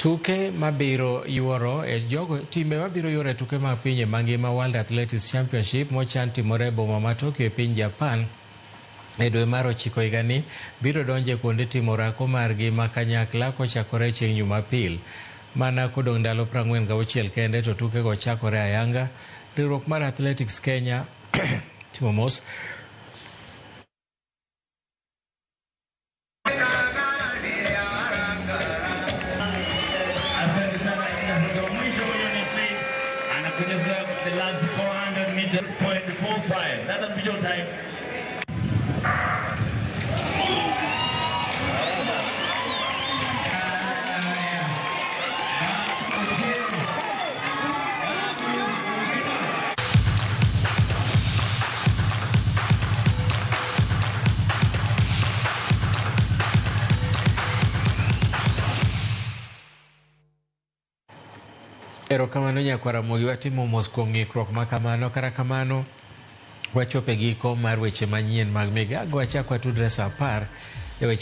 Tuke mabiro yuoro e jogo timbe mabiro yuoro e tuke mag pinje mangima World Athletics Championship mochan timore e boma ma Tokyo e piny Japan e dwe mar ochiko higani biro donjo e kuonde timo orako margi ma kanyakla kochakore chieng' Jumapil. Mana kodong' ndalo 46 kende to tukego chakore ayanga. Riwruok mar Athletics Kenya timo mos. Asante sana katika sasa mwisho huyo ni Faith anakuja the last 400 meters point 45. That's a visual time. Erokamano nyakwar Ramogi, watimo mos kuom ng'ikruok ma kamano. Kata kamano, wachopo e giko mar weche manyien mag Migago. Wachak watudre sa 10 e weche.